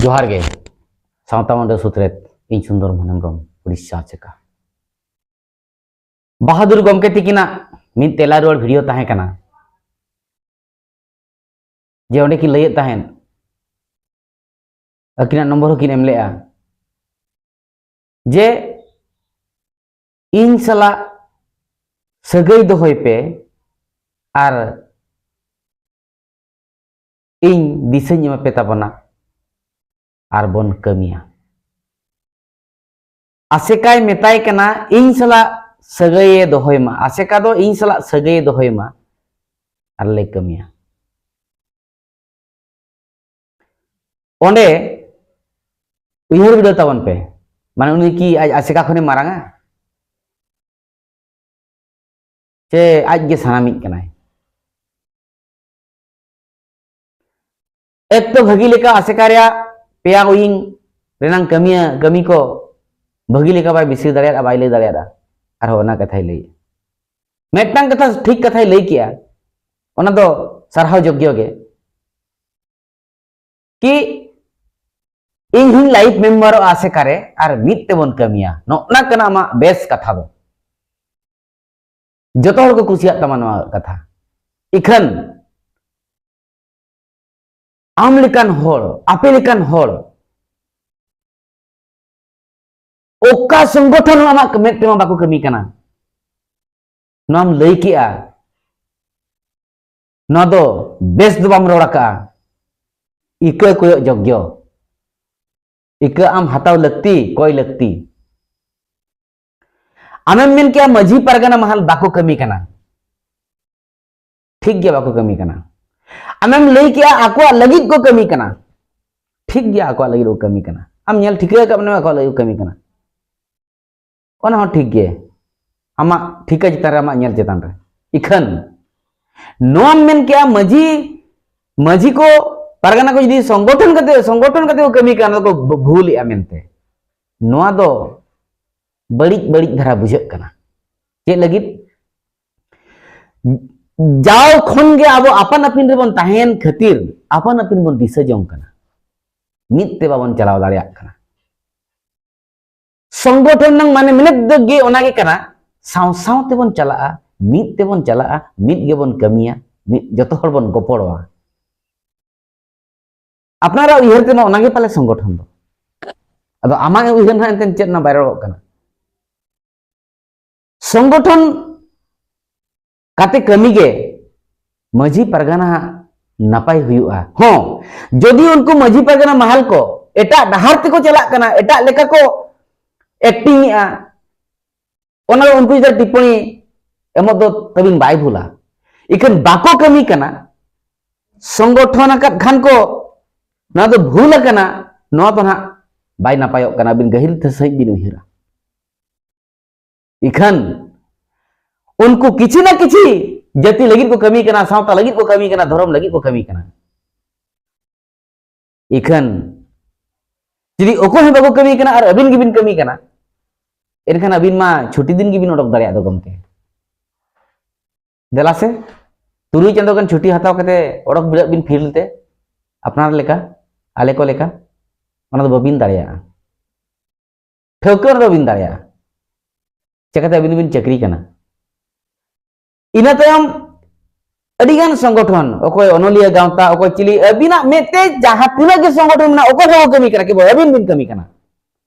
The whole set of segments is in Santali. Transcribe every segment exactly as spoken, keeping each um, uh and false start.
ᱡᱚᱦᱟᱨ ᱜᱮ᱾ ᱥᱟᱶᱛᱟ ᱢᱟᱹᱰᱟᱹ ᱥᱩᱛᱨᱮᱛ, ᱤᱧ ᱥᱩᱱᱫᱚᱨ ᱢᱳᱦᱚᱱ ᱦᱮᱢᱵᱨᱚᱢ, ᱩᱲᱤᱥᱥᱟ ᱟᱥᱮᱠᱟ᱾ ᱵᱟᱦᱟᱫᱩᱨ ᱜᱚᱢᱠᱮ ᱛᱤᱠᱤᱱᱟᱜ ᱢᱤᱫ ᱛᱮᱞᱟ ᱨᱩᱣᱟᱹᱲ ᱵᱷᱤᱰᱤᱭᱳ ᱛᱟᱦᱮᱸ ᱠᱟᱱᱟ, ᱡᱮ ᱚᱸᱰᱮ ᱠᱤᱱ ᱞᱟᱹᱭᱮᱫ ᱛᱟᱦᱮᱸᱫ, ᱟᱹᱠᱤᱱᱟᱜ ᱱᱚᱢᱵᱚᱨ ᱦᱚᱸᱠᱤᱱ ᱮᱢ ᱞᱮᱜᱼᱟ, ᱡᱮ ᱤᱧ ᱥᱟᱞᱟᱜ ᱥᱟᱹᱜᱟᱹᱭ ᱫᱚᱦᱚᱭ ᱯᱮ ᱟᱨ ᱤᱧ ᱫᱤᱥᱟᱹᱧ ᱮᱢᱟ ᱯᱮ ᱛᱟᱵᱚᱱᱟ ᱟᱨ ᱵᱚᱱ ᱠᱟᱹᱢᱤᱭᱟ᱾ ᱟᱥᱮᱠᱟᱭ ᱢᱮᱛᱟᱭ ᱠᱟᱱᱟ, ᱤᱧ ᱥᱟᱞᱟᱜ ᱥᱟᱹᱜᱟᱹᱭᱮ ᱫᱚᱦᱚᱭ ᱢᱟ, ᱟᱥᱮᱠᱟ ᱫᱚ ᱤᱧ ᱥᱟᱞᱟᱜ ᱥᱟᱹᱜᱟᱹᱭᱮ ᱫᱚᱦᱚᱭ ᱢᱟ ᱟᱨ ᱞᱮ ᱠᱟᱹᱢᱤᱭᱟ᱾ ᱚᱸᱰᱮ ᱩᱭᱦᱟᱹᱨ ᱵᱤᱰᱟᱹᱣ ᱛᱟᱵᱚᱱ ᱯᱮ, ᱢᱟᱱᱮ ᱩᱱᱤ ᱠᱤ ᱟᱡ ᱟᱥᱮᱠᱟ ᱠᱷᱚᱱᱮ ᱢᱟᱨᱟᱝᱟ? ᱪᱮ ᱟᱡ ᱜᱮ ᱥᱟᱱᱟᱢᱤᱡ ᱠᱟᱱᱟᱭ? ᱮᱠ ᱛᱚ ᱵᱷᱟᱹᱜᱤ ᱞᱮᱠᱟ ᱟᱥᱮᱠᱟ ᱨᱮᱭᱟᱜ ᱯᱮᱭᱟ ᱩᱭᱤᱝ ᱨᱮᱱᱟᱝ ᱠᱟᱹᱢᱤᱭᱟᱹ, ᱠᱟᱹᱢᱤ ᱠᱚ ᱵᱷᱟᱹᱜᱤ ᱞᱮᱠᱟ ᱵᱟᱭ ᱵᱤᱥᱤ ᱫᱟᱲᱮᱭᱟᱫᱟ, ᱵᱟᱭ ᱞᱟᱹᱭ ᱫᱟᱲᱮᱭᱟᱫᱟ᱾ ᱟᱨᱦᱚᱸ ᱚᱱᱟ ᱠᱟᱛᱷᱟᱭ ᱞᱟᱹᱭ, ᱢᱤᱫᱴᱟᱝ ᱠᱟᱛᱷᱟ, ᱴᱷᱤᱠ ᱠᱟᱛᱷᱟᱭ ᱞᱟᱹᱭ ᱠᱮᱜᱼᱟ, ᱚᱱᱟ ᱫᱚ ᱥᱟᱨᱦᱟᱣ ᱡᱳᱜᱽᱭᱚ ᱜᱮ᱾ ᱠᱤ ᱤᱧ ᱦᱚᱸᱧ ᱞᱟᱭᱤᱯᱷ ᱢᱮᱢᱵᱟᱨᱚᱜᱼᱟ ᱟᱥᱮᱠᱟ ᱨᱮ ᱟᱨ ᱢᱤᱫ ᱛᱮᱵᱚᱱ ᱠᱟᱹᱢᱤᱭᱟ, ᱱᱚᱜᱼᱱᱟ ᱠᱟᱱᱟ ᱟᱢᱟᱜ ᱵᱮᱥ ᱠᱟᱛᱷᱟ ᱫᱚ᱾ ᱡᱚᱛᱚ ᱦᱚᱲ ᱠᱚ ᱠᱩᱥᱤᱭᱟᱜ ᱛᱟᱢᱟ ᱱᱚᱣᱟ ᱠᱟᱛᱷᱟ᱾ ᱤᱠᱷᱟᱹᱱ ᱟᱢ ᱞᱮᱠᱟᱱ ᱦᱚᱲ, ᱟᱯᱮ ᱞᱮᱠᱟᱱ ᱦᱚᱲ ᱚᱠᱟ ᱥᱚᱝᱜᱚᱴᱷᱚᱱ ᱦᱚᱸ ᱟᱢᱟᱜ ᱢᱮᱫ ᱛᱮᱢᱟ ᱵᱟᱠᱚ ᱠᱟᱹᱢᱤ ᱠᱟᱱᱟ᱾ ᱱᱚᱣᱟᱢ ᱞᱟᱹᱭ ᱠᱮᱜᱼᱟ, ᱱᱚᱣᱟ ᱫᱚ ᱵᱮᱥ ᱫᱚ ᱵᱟᱢ ᱨᱚᱲ ᱟᱠᱟᱜᱼᱟ᱾ ᱤᱠᱟᱹ ᱠᱚᱭᱚᱜ ᱡᱳᱜᱽᱭᱚ, ᱤᱠᱟᱹ ᱟᱢ ᱦᱟᱛᱟᱣ ᱞᱟᱹᱠᱛᱤ, ᱠᱚᱭ ᱞᱟᱹᱠᱛᱤ᱾ ᱟᱢᱮᱢ ᱢᱮᱱ ᱠᱮᱜᱼᱟ ᱢᱟᱹᱡᱷᱤ ᱯᱟᱨᱜᱟᱱᱟ ᱢᱟᱦᱟᱞ ᱵᱟᱠᱚ ᱠᱟᱹᱢᱤ ᱠᱟᱱᱟ, ᱴᱷᱤᱠ ᱜᱮᱭᱟ, ᱵᱟᱠᱚ ᱠᱟᱹᱢᱤ ᱠᱟᱱᱟ᱾ ᱟᱢᱮᱢ ᱞᱟᱹᱭ ᱠᱮᱜᱼᱟ ᱟᱠᱚᱣᱟᱜ ᱞᱟᱹᱜᱤᱫ ᱠᱚ ᱠᱟᱹᱢᱤ ᱠᱟᱱᱟ, ᱴᱷᱤᱠ ᱜᱮᱭᱟ, ᱟᱠᱚᱣᱟᱜ ᱞᱟᱹᱜᱤᱫ ᱠᱚ ᱠᱟᱹᱢᱤ ᱠᱟᱱᱟ᱾ ᱟᱢ ᱧᱮᱞ ᱴᱷᱤᱠᱟᱹ ᱟᱠᱟᱫ ᱢᱮ ᱟᱠᱚᱣᱟᱜ ᱞᱟᱹᱜᱤᱫ ᱠᱚ ᱠᱟᱹᱢᱤ ᱠᱟᱱᱟ, ᱚᱱᱟ ᱦᱚᱸ ᱴᱷᱤᱠ ᱜᱮ, ᱟᱢᱟᱜ ᱴᱷᱤᱠᱟᱹ ᱪᱮᱛᱟᱱ ᱨᱮ, ᱟᱢᱟᱜ ᱧᱮᱞ ᱪᱮᱛᱟᱱ ᱨᱮ᱾ ᱤᱠᱷᱟᱹᱱ ᱱᱚᱣᱟᱢ ᱢᱮᱱ ᱠᱮᱜᱼᱟ ᱢᱟᱹᱡᱷᱤ, ᱢᱟᱹᱡᱷᱤ ᱠᱚ, ᱯᱟᱨᱜᱟᱱᱟ ᱠᱚ ᱡᱩᱫᱤ ᱥᱚᱝᱜᱚᱴᱷᱚᱱ ᱠᱟᱛᱮ, ᱥᱚᱝᱜᱚᱴᱷᱚᱱ ᱠᱟᱛᱮ ᱠᱚ ᱠᱟᱹᱢᱤ ᱠᱟᱱᱟ, ᱚᱱᱟ ᱫᱚᱠᱚ ᱵᱷᱩ-, ᱵᱷᱩᱞᱮᱜᱼᱟ ᱢᱮᱱᱛᱮ, ᱱᱚᱣᱟ ᱫᱚ ᱵᱟᱹᱲᱤᱡ, ᱵᱟᱹᱲᱤᱡ ᱫᱷᱟᱨᱟ ᱵᱩᱡᱷᱟᱹᱜ ᱠᱟᱱᱟ᱾ ᱪᱮᱫ ᱞᱟᱹᱜᱤᱫ? ᱡᱟᱣ ᱠᱷᱚᱱ ᱜᱮ ᱟᱵᱚ ᱟᱯᱟᱱ ᱟᱹᱯᱤᱱ ᱨᱮᱵᱚᱱ ᱛᱟᱦᱮᱸᱭᱮᱱ ᱠᱷᱟᱹᱛᱤᱨ ᱟᱯᱟᱱ ᱟᱹᱯᱤᱱ ᱵᱚᱱ ᱫᱤᱥᱟᱹ ᱡᱚᱝ ᱠᱟᱱᱟ᱾ ᱢᱤᱫ ᱛᱮ ᱵᱟᱵᱚᱱ ᱪᱟᱞᱟᱣ ᱫᱟᱲᱮᱭᱟᱜ ᱠᱟᱱᱟ᱾ ᱥᱚᱝᱜᱚᱴᱷᱚᱱ ᱨᱮᱱᱟᱜ ᱢᱟᱱᱮ ᱢᱮᱱᱮᱫ ᱫᱚ ᱜᱮ ᱚᱱᱟ ᱜᱮ ᱠᱟᱱᱟ, ᱥᱟᱶ ᱥᱟᱶ ᱛᱮᱵᱚᱱ ᱪᱟᱞᱟᱜᱼᱟ, ᱢᱤᱫ ᱛᱮᱵᱚᱱ ᱪᱟᱞᱟᱜᱼᱟ, ᱢᱤᱫ ᱜᱮᱵᱚᱱ ᱠᱟᱹᱢᱤᱭᱟ, ᱢᱤᱫ, ᱡᱚᱛᱚ ᱦᱚᱲ ᱵᱚᱱ ᱜᱚᱯᱚᱲᱚᱜᱼᱟ᱾ ᱟᱯᱱᱟᱨᱟᱜ ᱩᱭᱦᱟᱹᱨ ᱛᱮᱢᱟ ᱚᱱᱟ ᱜᱮ ᱯᱟᱞᱮ ᱥᱚᱝᱜᱚᱴᱷᱚᱱ ᱫᱚ᱾ ᱟᱫᱚ ᱟᱢᱟᱜ ᱩᱭᱦᱟᱹᱨ ᱱᱟᱦᱟᱜ ᱮᱱᱛᱮᱫ ᱪᱮᱫ ᱚᱱᱟ ᱵᱟᱭ ᱨᱚᱲᱚᱜ ᱠᱟᱱᱟ? ᱥᱚᱝᱜᱚᱴᱷᱚᱱ ᱠᱟᱛᱮ ᱠᱟᱹᱢᱤ ᱜᱮ ᱢᱟᱹᱡᱷᱤ ᱯᱟᱨᱜᱟᱱᱟ ᱦᱟᱸᱜ ᱱᱟᱯᱟᱭ ᱦᱩᱭᱩᱜᱼᱟ᱾ ᱦᱚᱸ, ᱡᱩᱫᱤ ᱩᱱᱠᱩ ᱢᱟᱹᱡᱷᱤ ᱯᱟᱨᱜᱟᱱᱟ ᱢᱟᱦᱟᱞ ᱠᱚ ᱮᱴᱟᱜ ᱰᱟᱦᱟᱨ ᱛᱮᱠᱚ ᱪᱟᱞᱟᱜ ᱠᱟᱱᱟ, ᱮᱴᱟᱜ ᱞᱮᱠᱟ ᱠᱚ ᱮᱠᱴᱤᱝ ᱮᱜᱼᱟ, ᱚᱱᱟ ᱫᱚ ᱩᱱᱠᱩ ᱪᱮᱛᱟᱱ ᱴᱤᱯᱯᱚᱬᱤ ᱮᱢᱚᱜ ᱫᱚ ᱛᱟᱹᱵᱤᱱ ᱵᱟᱭ ᱵᱷᱩᱞᱟ᱾ ᱤᱠᱷᱟᱹᱱ ᱵᱟᱠᱚ ᱠᱟᱹᱢᱤ ᱠᱟᱱᱟ, ᱥᱚᱝᱜᱚᱴᱷᱚᱱ ᱟᱠᱟᱫ ᱠᱷᱟᱱ ᱠᱚ ᱱᱚᱣᱟ ᱫᱚ ᱵᱷᱩᱞ ᱟᱠᱟᱱᱟ, ᱱᱚᱣᱟ ᱫᱚ ᱱᱟᱦᱟᱜ ᱵᱟᱭ ᱱᱟᱯᱟᱭᱚᱜ ᱠᱟᱱᱟ᱾ ᱟᱹᱵᱤᱱ ᱜᱟᱹᱦᱤᱨ ᱛᱮ ᱥᱟᱺᱦᱤᱡ ᱵᱤᱱ ᱩᱭᱦᱟᱹᱨᱟ᱾ ᱤᱠᱷᱟᱹᱱ ᱩᱱᱠᱩ ᱠᱤᱪᱷᱤ ᱱᱟ ᱠᱤᱪᱷᱤ ᱡᱟᱹᱛᱤ ᱞᱟᱹᱜᱤᱫ ᱠᱚ ᱠᱟᱹᱢᱤ ᱠᱟᱱᱟ, ᱥᱟᱶᱛᱟ ᱞᱟᱹᱜᱤᱫ ᱠᱚ ᱠᱟᱹᱢᱤ ᱠᱟᱱᱟ, ᱫᱷᱚᱨᱚᱢ ᱞᱟᱹᱜᱤᱫ ᱠᱚ ᱠᱟᱹᱢᱤ ᱠᱟᱱᱟ᱾ ᱤᱠᱷᱟᱹᱱ ᱡᱩᱫᱤ ᱚᱠᱚᱭ ᱦᱚᱸ ᱵᱟᱠᱚ ᱠᱟᱹᱢᱤ ᱠᱟᱱᱟ ᱟᱨ ᱟᱹᱵᱤᱱ ᱜᱮᱵᱤᱱ ᱠᱟᱹᱢᱤ ᱠᱟᱱᱟ, ᱮᱱᱠᱷᱟᱱ ᱟᱹᱵᱤᱱ ᱢᱟ ᱪᱷᱩᱴᱤ ᱫᱤᱱ ᱜᱮᱵᱤᱱ ᱚᱰᱚᱠ ᱫᱟᱲᱮᱭᱟᱜ ᱫᱚ ᱜᱚᱢᱠᱮ᱾ ᱫᱮᱞᱟ ᱥᱮ, ᱛᱩᱨᱩᱭ ᱪᱟᱸᱫᱳ ᱜᱟᱱ ᱪᱷᱩᱴᱤ ᱦᱟᱛᱟᱣ ᱠᱟᱛᱮ ᱚᱰᱚᱠ ᱵᱤᱲᱟᱹᱜ ᱵᱤᱱ ᱯᱷᱤᱞᱰ ᱛᱮ, ᱟᱯᱱᱟᱨ ᱞᱮᱠᱟ, ᱟᱞᱮ ᱠᱚ ᱞᱮᱠᱟ, ᱚᱱᱟ ᱫᱚ ᱵᱟᱹᱵᱤᱱ ᱫᱟᱲᱮᱭᱟᱜᱼᱟ᱾ ᱴᱷᱟᱹᱣᱠᱟᱹ ᱨᱮᱫᱚ ᱵᱟᱹᱵᱤᱱ ᱫᱟᱲᱮᱭᱟᱜᱼᱟ᱾ ᱪᱤᱠᱟᱹᱛᱮ ᱟᱹᱵᱤᱱ ᱫᱚᱵᱤᱱ ᱪᱟᱹᱠᱨᱤ ᱠᱟᱱᱟ? ᱤᱱᱟᱹ ᱛᱟᱭᱚᱢ ᱟᱹᱰᱤᱜᱟᱱ ᱥᱚᱝᱜᱚᱴᱷᱚᱱ, ᱚᱠᱚᱭ ᱚᱱᱚᱞᱤᱭᱟᱹ ᱜᱟᱶᱛᱟ, ᱚᱠᱚᱭ ᱪᱤᱞᱤ, ᱟᱹᱵᱤᱱᱟᱜ ᱢᱮᱫ ᱛᱮ ᱡᱟᱦᱟᱸ ᱛᱤᱱᱟᱹᱜ ᱜᱮ ᱥᱚᱝᱜᱚᱴᱷᱚᱱ ᱢᱮᱱᱟᱜᱼᱟ, ᱚᱠᱚᱭ ᱦᱚᱸ ᱵᱟᱠᱚ ᱠᱟᱹᱢᱤ ᱠᱟᱱᱟ, ᱠᱮᱵᱚᱞ ᱟᱹᱵᱤᱱ ᱵᱤᱱ ᱠᱟᱹᱢᱤ ᱠᱟᱱᱟ᱾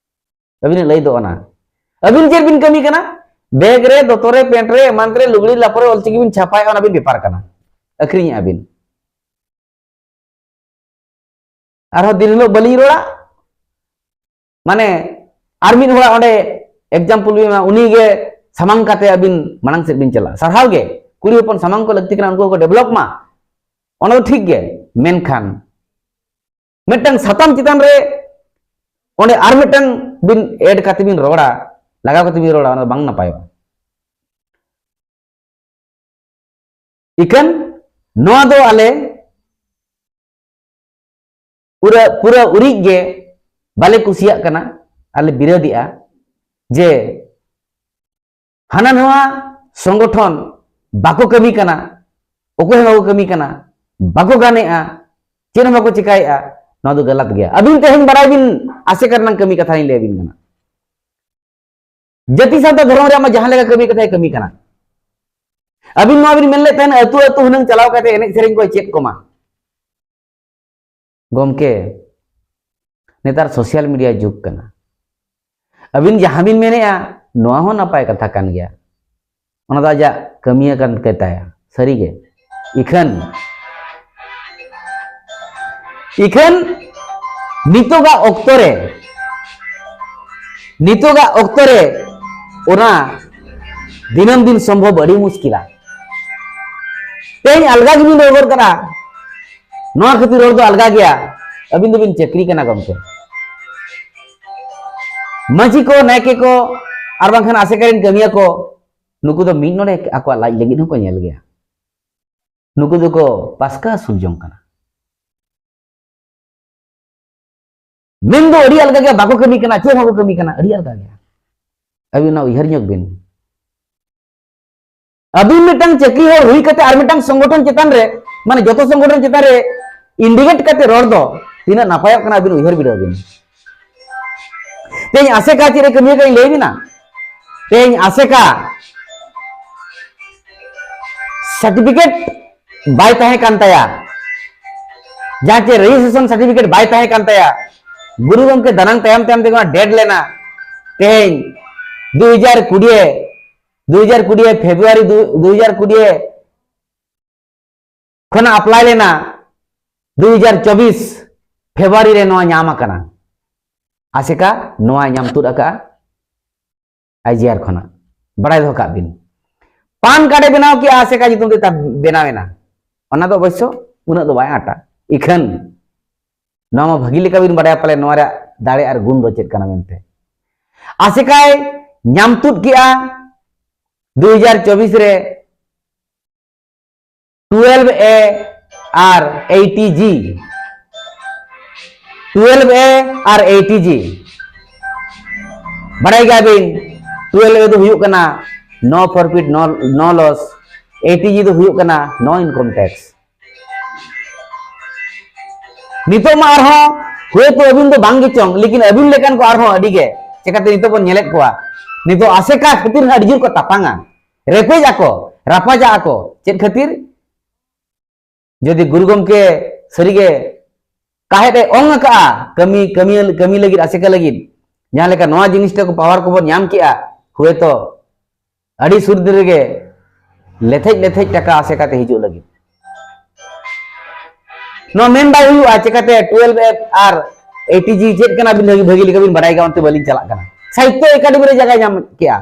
ᱟᱹᱵᱤᱱᱟᱜ ᱞᱟᱹᱭ ᱫᱚ ᱚᱱᱟ, ᱟᱹᱵᱤᱱ ᱪᱮᱫ ᱵᱤᱱ ᱠᱟᱹᱢᱤ ᱠᱟᱱᱟ? ᱵᱮᱜᱽ ᱨᱮ, ᱫᱚᱛᱚ ᱨᱮ, ᱯᱮᱱᱴ ᱨᱮ, ᱮᱢᱟᱱ ᱨᱮ ᱞᱩᱜᱽᱲᱤ ᱞᱟᱯᱚ ᱨᱮ ᱚᱞᱪᱤᱠᱤ ᱵᱤᱱ ᱪᱷᱟᱯᱟᱭᱮᱫᱼᱟ, ᱚᱱᱟ ᱵᱤᱱ ᱵᱮᱯᱟᱨ ᱠᱟᱱᱟ, ᱟᱹᱠᱷᱨᱤᱧᱮᱫᱼᱟ ᱵᱤᱱ᱾ ᱟᱨᱦᱚᱸ ᱫᱤᱱ ᱦᱤᱞᱳᱜ ᱵᱟᱹᱞᱤᱧ ᱨᱚᱲᱟ, ᱢᱟᱱᱮ ᱟᱨ ᱢᱤᱫ ᱦᱚᱲᱟᱜ ᱚᱸᱰᱮ ᱮᱠᱡᱟᱢᱯᱚᱞ ᱵᱤᱱ ᱮᱢᱟ, ᱩᱱᱤ ᱜᱮ ᱥᱟᱢᱟᱝ ᱠᱟᱛᱮ ᱟᱹᱵᱤᱱ ᱢᱟᱲᱟᱝ ᱥᱮᱫ ᱵᱤᱱ ᱪᱟᱞᱟᱜᱼᱟ᱾ ᱥᱟᱨᱦᱟᱣ ᱜᱮ, ᱠᱩᱲᱤ ᱦᱚᱯᱚᱱ ᱥᱟᱢᱟᱝ ᱠᱚ ᱞᱟᱹᱠᱛᱤ ᱠᱟᱱᱟ, ᱩᱱᱠᱩ ᱦᱚᱸᱠᱚ ᱰᱮᱵᱷᱞᱚᱯ ᱢᱟ, ᱚᱱᱟ ᱫᱚ ᱴᱷᱤᱠ ᱜᱮ, ᱢᱮᱱᱠᱷᱟᱱ ᱢᱤᱫᱴᱟᱝ ᱥᱟᱛᱟᱢ ᱪᱮᱛᱟᱱ ᱨᱮ ᱚᱸᱰᱮ ᱟᱨ ᱢᱤᱫᱴᱟᱝ ᱵᱤᱱ ᱮᱰ ᱠᱟᱛᱮ ᱵᱤᱱ ᱨᱚᱲᱟ, ᱞᱟᱜᱟᱣ ᱠᱟᱛᱮ ᱵᱤᱱ ᱨᱚᱲᱟ, ᱚᱱᱟ ᱫᱚ ᱵᱟᱝ ᱱᱟᱯᱟᱭᱚᱜᱼᱟ᱾ ᱤᱠᱷᱟᱹᱱ ᱱᱚᱣᱟ ᱫᱚ ᱟᱞᱮ ᱯᱩᱨᱟᱹ, ᱯᱩᱨᱟᱹ ᱩᱨᱤᱡ ᱜᱮ ᱵᱟᱞᱮ ᱠᱩᱥᱤᱭᱟᱜ ᱠᱟᱱᱟ, ᱟᱞᱮ ᱵᱤᱨᱳᱫᱮᱜᱼᱟ ᱡᱮ ᱦᱟᱱᱟ ᱱᱚᱣᱟ ᱥᱚᱝᱜᱚᱴᱷᱚᱱ ᱵᱟᱠᱚ ᱠᱟᱹᱢᱤ ᱠᱟᱱᱟ, ᱚᱠᱚᱭ ᱦᱚᱸ ᱵᱟᱠᱚ ᱠᱟᱹᱢᱤ ᱠᱟᱱᱟ, ᱵᱟᱠᱚ ᱜᱟᱱᱮᱜᱼᱟ, ᱪᱮᱫ ᱦᱚᱸ ᱵᱟᱠᱚ ᱪᱮᱠᱟᱭᱮᱜᱼᱟ᱾ ᱱᱚᱣᱟ ᱫᱚ ᱜᱟᱞᱟᱛ ᱜᱮᱭᱟ᱾ ᱟᱹᱵᱤᱱ ᱛᱮᱦᱮᱧ ᱵᱟᱲᱟᱭ ᱵᱤᱱ, ᱟᱥᱮᱠᱟ ᱨᱮᱱᱟᱜ ᱠᱟᱹᱢᱤ ᱠᱟᱛᱷᱟ ᱞᱤᱧ ᱞᱟᱹᱭ ᱟᱹᱵᱤᱱ ᱠᱟᱱᱟ᱾ ᱡᱟᱹᱛᱤ ᱥᱟᱶᱛᱟ ᱫᱷᱚᱨᱚᱢ ᱨᱮᱭᱟᱜ ᱢᱟ ᱡᱟᱦᱟᱸ ᱞᱮᱠᱟ ᱠᱟᱹᱢᱤ ᱠᱟᱛᱷᱟᱭ ᱠᱟᱹᱢᱤ ᱠᱟᱱᱟ᱾ ᱟᱹᱵᱤᱱ ᱱᱚᱣᱟ ᱵᱤᱱ ᱢᱮᱱ ᱞᱮᱫ ᱛᱟᱦᱮᱱᱟ, ᱟᱹᱛᱩ ᱟᱹᱛᱩ ᱦᱩᱱᱟᱹᱝ ᱪᱟᱞᱟᱣ ᱠᱟᱛᱮ ᱮᱱᱮᱡ ᱥᱮᱨᱮᱧ ᱠᱚ ᱪᱮᱫ ᱠᱚᱢᱟ᱾ ᱜᱚᱢᱠᱮ, ᱱᱮᱛᱟᱨ social media ᱡᱩᱜᱽ ᱠᱟᱱᱟ᱾ ᱟᱹᱵᱤᱱ ᱡᱟᱦᱟᱸ ᱵᱤᱱ ᱢᱮᱱᱮᱫᱼᱟ, ᱱᱚᱣᱟ ᱦᱚᱸ ᱱᱟᱯᱟᱭ ᱠᱟᱛᱷᱟ ᱠᱟᱱ ᱜᱮᱭᱟ, ᱚᱱᱟ ᱫᱚ ᱟᱡᱟᱜ ᱠᱟᱹᱢᱤ ᱟᱠᱟᱱ ᱜᱮ ᱛᱟᱭᱟ, ᱥᱟᱹᱨᱤᱜᱮ᱾ ᱤᱠᱷᱟᱹᱱ, ᱤᱠᱷᱟᱹᱱ ᱱᱤᱛᱚᱜᱟᱜ ᱚᱠᱛᱚ ᱨᱮ, ᱱᱤᱛᱚᱜᱟᱜ ᱚᱠᱛᱚ ᱨᱮ ᱚᱱᱟ ᱫᱤᱱᱟᱹᱢ ᱫᱤᱱ ᱥᱚᱢᱵᱷᱚᱵ ᱟᱹᱰᱤ ᱢᱩᱥᱠᱤᱞᱟ᱾ ᱛᱮᱦᱮᱧ ᱟᱞᱜᱟ ᱜᱮᱵᱤᱱ ᱨᱚᱲ ᱜᱚᱫ ᱠᱟᱱᱟ, ᱱᱚᱣᱟ ᱠᱷᱟᱹᱛᱤᱨ ᱨᱚᱲ ᱫᱚ ᱟᱞᱜᱟ ᱜᱮᱭᱟ᱾ ᱟᱹᱵᱤᱱ ᱫᱚᱵᱤᱱ ᱪᱟᱹᱠᱨᱤ ᱠᱟᱱᱟ ᱜᱚᱢᱠᱮ᱾ ᱢᱟᱹᱡᱷᱤ ᱠᱚ, ᱱᱟᱭᱠᱮ ᱠᱚ, ᱟᱨ ᱵᱟᱝᱠᱷᱟᱱ ᱟᱥᱮᱠᱟ ᱨᱮᱱ ᱠᱟᱹᱢᱤᱭᱟᱹ ᱠᱚ, ᱱᱩᱠᱩ ᱫᱚ ᱢᱤᱫ ᱱᱚᱰᱮ ᱟᱠᱚᱣᱟᱜ ᱞᱟᱡ ᱞᱟᱹᱜᱤᱫ ᱦᱚᱸᱠᱚ ᱧᱮᱞ ᱜᱮᱭᱟ᱾ ᱱᱩᱠᱩ ᱫᱚᱠᱚ ᱯᱟᱥᱠᱟ ᱟᱹᱥᱩᱞ ᱡᱚᱝ ᱠᱟᱱᱟ᱾ ᱢᱮᱱ ᱫᱚ ᱟᱹᱰᱤ ᱟᱞᱜᱟ ᱜᱮᱭᱟ, ᱵᱟᱠᱚ ᱠᱟᱹᱢᱤ ᱠᱟᱱᱟ, ᱪᱮᱫ ᱦᱚᱸ ᱵᱟᱠᱚ ᱠᱟᱹᱢᱤ ᱠᱟᱱᱟ, ᱟᱹᱰᱤ ᱟᱞᱜᱟ ᱜᱮᱭᱟ᱾ ᱟᱹᱵᱤᱱ ᱚᱱᱟ ᱩᱭᱦᱟᱹᱨ ᱧᱚᱜ ᱵᱤᱱ᱾ ᱟᱹᱵᱤᱱ ᱢᱤᱫᱴᱟᱝ ᱪᱟᱹᱠᱨᱤ ᱦᱚᱲ ᱦᱩᱭ ᱠᱟᱛᱮ ᱟᱨ ᱢᱤᱫᱴᱟᱝ ᱥᱚᱝᱜᱚᱴᱷᱚᱱ ᱪᱮᱛᱟᱱ ᱨᱮ, ᱢᱟᱱᱮ ᱡᱚᱛᱚ ᱥᱚᱝᱜᱚᱴᱷᱚᱱ ᱪᱮᱛᱟᱱ ᱨᱮ indicate ᱠᱟᱛᱮ ᱨᱚᱲ ᱫᱚ ᱛᱤᱱᱟᱹᱜ ᱱᱟᱯᱟᱭᱚᱜ ᱠᱟᱱᱟ, ᱟᱹᱵᱤᱱ ᱩᱭᱦᱟᱹᱨ ᱵᱤᱰᱟᱹᱣ ᱵᱤᱱ᱾ ᱛᱮᱦᱮᱧ ᱟᱥᱮᱠᱟ ᱪᱮᱫ ᱨᱮ ᱠᱟᱹᱢᱤ ᱠᱟᱱᱟᱧ ᱞᱟᱹᱭ ᱵᱤᱱᱟ᱾ ᱛᱮᱦᱮᱧ ᱟᱥᱮᱠᱟ certificate ᱵᱟᱭ ᱛᱟᱦᱮᱸ ᱠᱟᱱ ᱛᱟᱭᱟ, ᱡᱟᱦᱟᱸ ᱪᱮ registration certificate ᱵᱟᱭ ᱛᱟᱦᱮᱸ ᱠᱟᱱ ᱛᱟᱭᱟ, ᱜᱩᱨᱩ ᱜᱚᱢᱠᱮ ᱫᱟᱱᱟᱝ ᱛᱟᱭᱚᱢ ᱛᱟᱭᱚᱢ ᱛᱮᱜᱮ ᱚᱱᱟ dead ᱞᱮᱱᱟ᱾ ᱛᱮᱦᱮᱧ ᱫᱩ ᱦᱟᱡᱟᱨ ᱠᱩᱲᱤ, ᱫᱩ ᱦᱟᱡᱟᱨ ᱠᱩᱲᱤ ᱯᱷᱮᱵᱽᱨᱩᱣᱟᱨᱤ ᱫᱩ, ᱫᱩ ᱦᱟᱡᱟᱨ ᱠᱩᱲᱤ ᱠᱷᱚᱱᱟᱜ apply ᱞᱮᱱᱟ, ᱫᱩ ᱦᱟᱡᱟᱨ ᱪᱚᱵᱵᱤᱥ ᱯᱷᱮᱵᱽᱨᱩᱣᱟᱨᱤ ᱨᱮ ᱱᱚᱣᱟ ᱧᱟᱢ ᱟᱠᱟᱱᱟ᱾ ᱟᱥᱮᱠᱟ ᱱᱚᱣᱟ ᱧᱟᱢ ᱛᱩᱫ ᱟᱠᱟᱫᱼᱟ IGR ᱠᱷᱚᱱᱟᱜ, ᱵᱟᱲᱟᱭ ᱫᱚᱦᱚ ᱠᱟᱜ ᱵᱤᱱ᱾ PAN card ᱮ ᱵᱮᱱᱟᱣ ᱠᱮᱜᱼᱟ, ᱟᱥᱮᱠᱟ ᱧᱩᱛᱩᱢ ᱛᱮ ᱛᱟ-, ᱵᱮᱱᱟᱣ ᱮᱱᱟ᱾ ᱚᱱᱟ ᱫᱚ ᱚᱵᱚᱥᱥᱚ ᱩᱱᱟᱹᱜ ᱫᱚ ᱵᱟᱭ ᱟᱸᱴᱟ, ᱤᱠᱷᱟᱹᱱ ᱱᱚᱣᱟ ᱢᱟ ᱵᱷᱟᱹᱜᱤ ᱞᱮᱠᱟ ᱵᱤᱱ ᱵᱟᱲᱟᱭᱟ ᱯᱟᱞᱮ, ᱱᱚᱣᱟ ᱨᱮᱭᱟᱜ ᱫᱟᱲᱮ ᱟᱨ ᱜᱩᱱ ᱫᱚ ᱪᱮᱫ ᱠᱟᱱᱟ ᱢᱮᱱᱛᱮ᱾ ᱟᱥᱮᱠᱟᱭ ᱧᱟᱢ ᱛᱩᱫ ᱠᱮᱜᱼᱟ ᱫᱩ ᱦᱟᱡᱟᱨ ᱪᱚᱵᱵᱤᱥ ᱨᱮ twelve A R eighty G, twelve A R eighty G᱾ ᱵᱟᱲᱟᱭ ᱜᱮᱭᱟ ᱵᱤᱱ, twelve A ᱫᱚ ᱦᱩᱭᱩᱜ ᱠᱟᱱᱟ no forfeit, no, no loss, eighty G ᱫᱚ ᱦᱩᱭᱩᱜ ᱠᱟᱱᱟ no income tax᱾ ᱱᱤᱛᱚᱜ ᱢᱟ ᱟᱨᱦᱚᱸ ᱦᱳᱭᱛᱳ ᱟᱹᱵᱤᱱ ᱫᱚ ᱵᱟᱝ ᱜᱮᱪᱚᱝ, ᱞᱮᱠᱤᱱ ᱟᱹᱵᱤᱱ ᱞᱮᱠᱟᱱ ᱠᱚ ᱟᱨᱦᱚᱸ ᱟᱹᱰᱤ ᱜᱮ᱾ ᱪᱮᱠᱟᱛᱮ ᱱᱤᱛᱚᱜ ᱵᱚᱱ ᱧᱮᱞᱮᱫ ᱠᱚᱣᱟ, ᱱᱤᱛᱚᱜ ᱟᱥᱮᱠᱟ ᱠᱷᱟᱹᱛᱤᱨ ᱦᱚᱸ ᱟᱹᱰᱤ ᱡᱳᱨ ᱠᱚ ᱛᱟᱯᱟᱝᱟ, ᱨᱮᱯᱮᱡ ᱟᱠᱚ, ᱨᱟᱯᱟᱪᱟᱜ ᱟᱠᱚ᱾ ᱪᱮᱫ ᱠᱷᱟᱹᱛᱤᱨ? ᱡᱩᱫᱤ ᱜᱩᱨᱩ ᱜᱚᱢᱠᱮ ᱥᱟᱹᱨᱤᱜᱮ ᱠᱟᱦᱮᱫ ᱮ ᱚᱝ ᱟᱠᱟᱜᱼᱟ ᱠᱟᱹᱢᱤ, ᱠᱟᱹᱢᱤ, ᱠᱟᱹᱢᱤ ᱞᱟᱹᱜᱤᱫ ᱟᱥᱮᱠᱟ ᱞᱟᱹᱜᱤᱫ, ᱡᱟᱦᱟᱸ ᱞᱮᱠᱟ ᱱᱚᱣᱟ ᱡᱤᱱᱤᱥ ᱴᱟᱜ ᱠᱚ ᱯᱟᱣᱟᱨ ᱠᱚᱵᱚᱱ ᱧᱟᱢ ᱠᱮᱜᱼᱟ, ᱦᱳᱭᱛᱳ ᱟᱹᱰᱤ ᱥᱩᱨ ᱫᱤᱱ ᱨᱮᱜᱮ ᱞᱮᱛᱷᱮᱡ ᱞᱮᱛᱷᱮᱡ ᱴᱟᱠᱟ ᱟᱥᱮᱠᱟ ᱛᱮ ᱦᱤᱡᱩᱜ ᱞᱟᱹᱜᱤᱫ᱾ ᱱᱚᱣᱟ ᱢᱮᱱ ᱵᱟᱭ ᱦᱩᱭᱩᱜᱼᱟ, ᱪᱮᱠᱟᱛᱮ ᱴᱩᱭᱮᱞᱵᱷ ᱮᱯᱷ ᱟᱨ ᱮᱭᱤᱴᱤ ᱡᱤ ᱪᱮᱫ ᱠᱟᱱᱟ ᱵᱤᱱ ᱵᱷᱟᱹᱜᱤ, ᱵᱷᱟᱹᱜᱤ ᱞᱮᱠᱟ ᱵᱤᱱ ᱵᱟᱰᱟᱭ ᱜᱮᱭᱟ, ᱚᱱᱛᱮ ᱵᱟᱹᱞᱤᱧ ᱪᱟᱞᱟᱜ ᱠᱟᱱᱟ᱾ ᱥᱟᱦᱤᱛᱛᱚ ᱮᱠᱟᱰᱮᱢᱤ ᱨᱮ ᱡᱟᱭᱜᱟᱭ ᱧᱟᱢ ᱠᱮᱜᱼᱟ,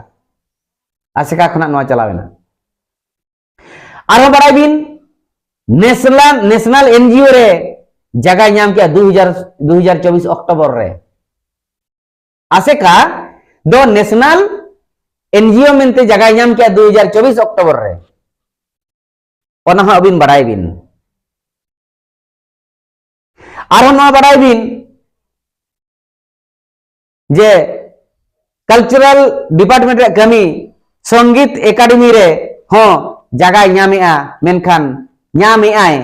ᱟᱥᱮᱠᱟ ᱠᱷᱚᱱᱟᱜ ᱱᱚᱣᱟ ᱪᱟᱞᱟᱣ ᱮᱱᱟ᱾ ᱟᱨᱦᱚᱸ ᱵᱟᱲᱟᱭ ᱵᱤᱱ, ᱱᱮᱥᱱᱟᱞ, ᱱᱮᱥᱱᱟᱞ ᱮᱱᱡᱤᱳ ᱨᱮ ᱡᱟᱭᱜᱟᱭ ᱧᱟᱢ ᱠᱮᱜᱼᱟ ᱫᱩ ᱦᱟᱡᱟᱨ, ᱫᱩ ᱦᱟᱡᱟᱨ ᱪᱚᱵᱵᱤᱥ ᱚᱠᱴᱳᱵᱚᱨ ᱨᱮ᱾ ᱟᱥᱮᱠᱟ ᱫᱚ ᱱᱮᱥᱱᱟᱞ ᱮᱱᱡᱤᱳ ᱢᱮᱱᱛᱮ ᱡᱟᱭᱜᱟᱭ ᱧᱟᱢ ᱠᱮᱜᱼᱟ ᱫᱩ ᱦᱟᱡᱟᱨ ᱪᱚᱵᱵᱤᱥ ᱚᱠᱴᱳᱵᱚᱨ ᱨᱮ᱾ ᱚᱱᱟ ᱦᱚᱸ ᱟᱹᱵᱤᱱ ᱵᱟᱲᱟᱭ ᱵᱤᱱ᱾ ᱟᱨᱦᱚᱸ ᱱᱚᱣᱟ ᱵᱟᱲᱟᱭ ᱵᱤᱱ ᱡᱮ ᱠᱟᱞᱪᱟᱨᱟᱞ ᱰᱤᱯᱟᱨᱴᱢᱮᱱᱴ ᱨᱮᱭᱟᱜ ᱠᱟᱹᱢᱤ, ᱥᱚᱝᱜᱤᱛ ᱮᱠᱟᱰᱮᱢᱤ ᱨᱮ ᱦᱚᱸ ᱡᱟᱭᱜᱟᱭ ᱧᱟᱢᱮᱜᱼᱟ, ᱢᱮᱱᱠᱷᱟᱱ, ᱧᱟᱢᱮᱜᱼᱟᱭ,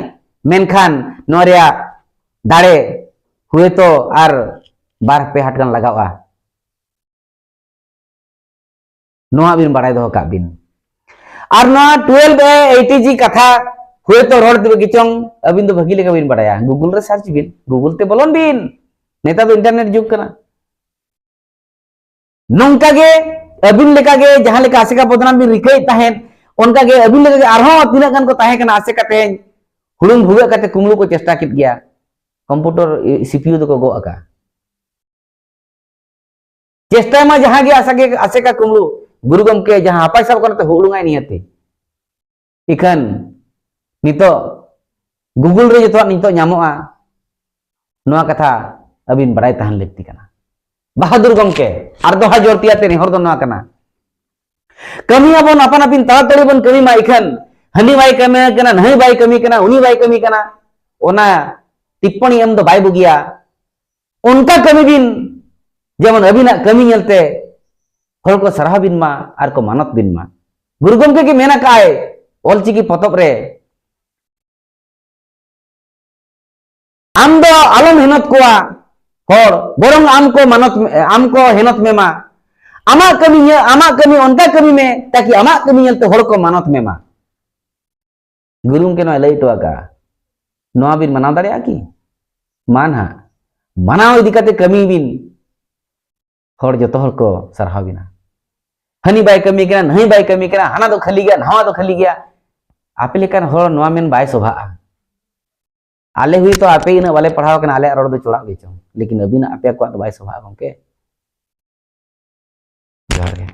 ᱢᱮᱱᱠᱷᱟᱱ ᱱᱚᱣᱟ ᱨᱮᱭᱟᱜ ᱫᱟᱲᱮ ᱦᱩᱭᱛᱚ ᱟᱨ ᱵᱟᱨ ᱯᱮ ᱦᱟᱴ ᱜᱟᱱ ᱞᱟᱜᱟᱣᱜᱼᱟ᱾ ᱱᱚᱣᱟ ᱵᱤᱱ ᱵᱟᱲᱟᱭ ᱫᱚᱦᱚ ᱠᱟᱜ ᱵᱤᱱ᱾ ᱟᱨ ᱱᱚᱣᱟ ᱴᱩᱭᱮᱞᱵᱷ ᱮ ᱮᱭᱤᱴᱤ ᱡᱤ ᱠᱟᱛᱷᱟ ᱦᱳᱭᱛᱳ ᱨᱚᱲ ᱛᱮ ᱜᱮᱪᱚᱝ ᱟᱹᱵᱤᱱ ᱫᱚ ᱵᱷᱟᱹᱜᱤ ᱞᱮᱠᱟ ᱵᱤᱱ ᱵᱟᱲᱟᱭᱟ, ᱜᱩᱜᱩᱞ ᱨᱮ ᱥᱟᱨᱪ ᱵᱤᱱ, ᱜᱩᱜᱩᱞ ᱛᱮ ᱵᱚᱞᱚᱱ ᱵᱤᱱ᱾ ᱱᱮᱛᱟᱨ ᱫᱚ ᱤᱱᱴᱟᱨᱱᱮᱴ ᱡᱩᱜᱽ ᱠᱟᱱᱟ᱾ ᱱᱚᱝᱠᱟ ᱜᱮ ᱟᱹᱵᱤᱱ ᱞᱮᱠᱟ ᱜᱮ ᱡᱟᱦᱟᱸ ᱞᱮᱠᱟ ᱟᱥᱮᱠᱟ ᱵᱚᱫᱱᱟᱢ ᱵᱤᱱ ᱨᱤᱠᱟᱹᱭᱮᱫ ᱛᱟᱦᱮᱸᱫ, ᱚᱱᱠᱟ ᱜᱮ ᱟᱹᱵᱤᱱ ᱞᱮᱠᱟ ᱜᱮ ᱟᱨᱦᱚᱸ ᱛᱤᱱᱟᱹᱜ ᱜᱟᱱ ᱠᱚ ᱛᱟᱦᱮᱸ ᱠᱟᱱᱟ ᱟᱥᱮᱠᱟ, ᱛᱮᱦᱮᱧ ᱦᱩᱲᱩᱝ ᱵᱷᱩᱜᱟᱹᱜ ᱠᱟᱛᱮ ᱠᱩᱢᱵᱽᱲᱩ ᱠᱚ ᱪᱮᱥᱴᱟ ᱠᱮᱫ ᱜᱮᱭᱟ, ᱠᱚᱢᱯᱤᱭᱩᱴᱟᱨ ᱥᱤ ᱯᱤ ᱭᱩ ᱫᱚᱠᱚ ᱜᱚᱜ ᱟᱠᱟᱫᱼᱟ᱾ ᱪᱮᱥᱴᱟᱭ ᱢᱟ ᱡᱟᱦᱟᱸ ᱜᱮ ᱟᱥᱟ ᱜᱮ, ᱟᱥᱮᱠᱟ ᱠᱩᱢᱵᱽᱲᱩ, ᱜᱩᱨᱩ ᱜᱚᱢᱠᱮ ᱡᱟᱦᱟᱸ ᱦᱟᱯᱟᱭ ᱥᱟᱵ ᱠᱟᱱᱟ ᱛᱮ ᱦᱩᱲᱩᱝᱟᱭ ᱱᱤᱭᱟᱹᱛᱮ᱾ ᱤᱠᱷᱟᱹᱱ ᱱᱤᱛᱚᱜ ᱜᱩᱜᱩᱞ ᱨᱮ ᱡᱚᱛᱚᱣᱟᱜ ᱱᱤᱛᱚᱜ ᱧᱟᱢᱚᱜᱼᱟ᱾ ᱱᱚᱣᱟ ᱠᱟᱛᱷᱟ ᱟᱹᱵᱤᱱ ᱵᱟᱲᱟᱭ ᱛᱟᱦᱮᱱ ᱞᱟᱹᱠᱛᱤ ᱠᱟᱱᱟ᱾ ᱵᱟᱦᱟᱫᱩᱨ ᱜᱚᱢᱠᱮ, ᱟᱨ ᱫᱚᱦᱲᱟ ᱡᱳᱨ ᱛᱮᱭᱟᱛᱮ ᱱᱮᱦᱚᱨ ᱫᱚ ᱱᱚᱣᱟ ᱠᱟᱱᱟ, ᱠᱟᱹᱢᱤᱭᱟᱵᱚᱱ ᱟᱯᱟᱱ ᱟᱹᱯᱤᱱ ᱛᱟᱲᱟᱛᱟᱲᱤ ᱵᱚᱱ ᱠᱟᱹᱢᱤ ᱢᱟ, ᱤᱠᱷᱟᱹᱱ ᱦᱟᱹᱱᱤ ᱵᱟᱭ ᱠᱟᱹᱢᱤ ᱠᱟᱱᱟ, ᱱᱟᱹᱭ ᱵᱟᱭ ᱠᱟᱹᱢᱤ ᱠᱟᱱᱟ, ᱩᱱᱤ ᱵᱟᱭ ᱠᱟᱹᱢᱤ ᱠᱟᱱᱟ, ᱚᱱᱟ ᱴᱤᱯᱯᱚᱬᱤ ᱮᱢ ᱫᱚ ᱵᱟᱭ ᱵᱩᱜᱤᱭᱟ᱾ ᱚᱱᱠᱟ ᱠᱟᱹᱢᱤ ᱵᱤᱱ, ᱡᱮᱢᱚᱱ ᱟᱹᱵᱤᱱᱟᱜ ᱠᱟᱹᱢᱤ ᱧᱮᱞᱛᱮ ᱦᱚᱲ ᱠᱚ ᱥᱟᱨᱦᱟᱣ ᱵᱤᱱ ᱢᱟ ᱟᱨ ᱠᱚ ᱢᱟᱱᱚᱛ ᱵᱤᱱ ᱢᱟ᱾ ᱜᱩᱨᱩ ᱜᱚᱢᱠᱮ ᱜᱮ ᱢᱮᱱ ᱟᱠᱟᱫᱼᱟᱭ ᱚᱞᱪᱤᱠᱤ ᱯᱚᱛᱚᱵ ᱨᱮ, ᱟᱢ ᱫᱚ ᱟᱞᱚᱢ ᱦᱮᱱᱚᱛ ᱠᱚᱣᱟ ᱦᱚᱲ, ᱵᱚᱨᱚᱝ ᱟᱢ ᱠᱚ ᱢᱟᱱᱚᱛ, ᱟᱢ ᱠᱚ ᱦᱮᱱᱚᱛ ᱢᱮᱢᱟ᱾ ᱟᱢᱟᱜ ᱠᱟᱹᱢᱤ ᱧᱮᱞ, ᱟᱢᱟᱜ ᱠᱟᱹᱢᱤ ᱚᱱᱠᱟ ᱠᱟᱹᱢᱤ ᱢᱮ, ᱛᱟᱠᱤ ᱟᱢᱟᱜ ᱠᱟᱹᱢᱤ ᱧᱮᱞᱛᱮ ᱦᱚᱲ ᱠᱚ ᱢᱟᱱᱚᱛ ᱢᱮᱢᱟ᱾ ᱜᱩᱨᱩ ᱜᱚᱢᱠᱮ ᱱᱚᱣᱟᱭ ᱞᱟᱹᱭ ᱦᱚᱴᱚ ᱟᱠᱟᱫᱼᱟ᱾ ᱱᱚᱣᱟ ᱵᱤᱱ ᱢᱟᱱᱟᱣ ᱫᱟᱲᱮᱭᱟᱜᱼᱟ ᱠᱤ? ᱢᱟ ᱱᱟᱦᱟᱜ, ᱢᱟᱱᱟᱣ ᱤᱫᱤ ᱠᱟᱛᱮ ᱠᱟᱹᱢᱤ ᱵᱤᱱ, ᱦᱚᱲ ᱡᱚᱛᱚ ᱦᱚᱲ ᱠᱚ ᱥᱟᱨᱦᱟᱣ ᱵᱤᱱᱟ᱾ ᱦᱟᱹᱱᱤ ᱵᱟᱭ ᱠᱟᱹᱢᱤ ᱠᱟᱱᱟ, ᱱᱟᱹᱭ ᱵᱟᱭ ᱠᱟᱹᱢᱤ ᱠᱟᱱᱟ, ᱦᱟᱱᱟ ᱫᱚ ᱠᱷᱟᱹᱞᱤ ᱜᱮᱭᱟ, ᱱᱟᱣᱟ ᱫᱚ ᱠᱷᱟᱹᱞᱤ ᱜᱮᱭᱟ᱾ ᱟᱯᱮ ᱞᱮᱠᱟᱱ ᱦᱚᱲ ᱱᱚᱣᱟ ᱢᱮᱱ ᱵᱟᱭ ᱥᱚᱵᱷᱟᱜᱼᱟ᱾ ᱟᱞᱮ ᱦᱩᱭᱛᱚ ᱟᱯᱮ ᱤᱱᱟᱹᱜ ᱵᱟᱞᱮ ᱯᱟᱲᱦᱟᱣ ᱠᱟᱱᱟ, ᱟᱞᱮᱭᱟᱜ ᱨᱚᱲ ᱫᱚ ᱪᱚᱲᱟᱜ ᱜᱮ ᱪᱚᱝ, ᱞᱮᱠᱤᱱ ᱟᱹᱵᱤᱱᱟᱜ ᱟᱯᱮ ᱠᱚᱣᱟᱜ ᱫᱚ ᱵᱟᱭ ᱥᱚᱵᱷᱟᱜᱼᱟ ᱜᱚᱢᱠᱮ᱾ ᱡᱚᱦᱟᱨ ᱜᱮ᱾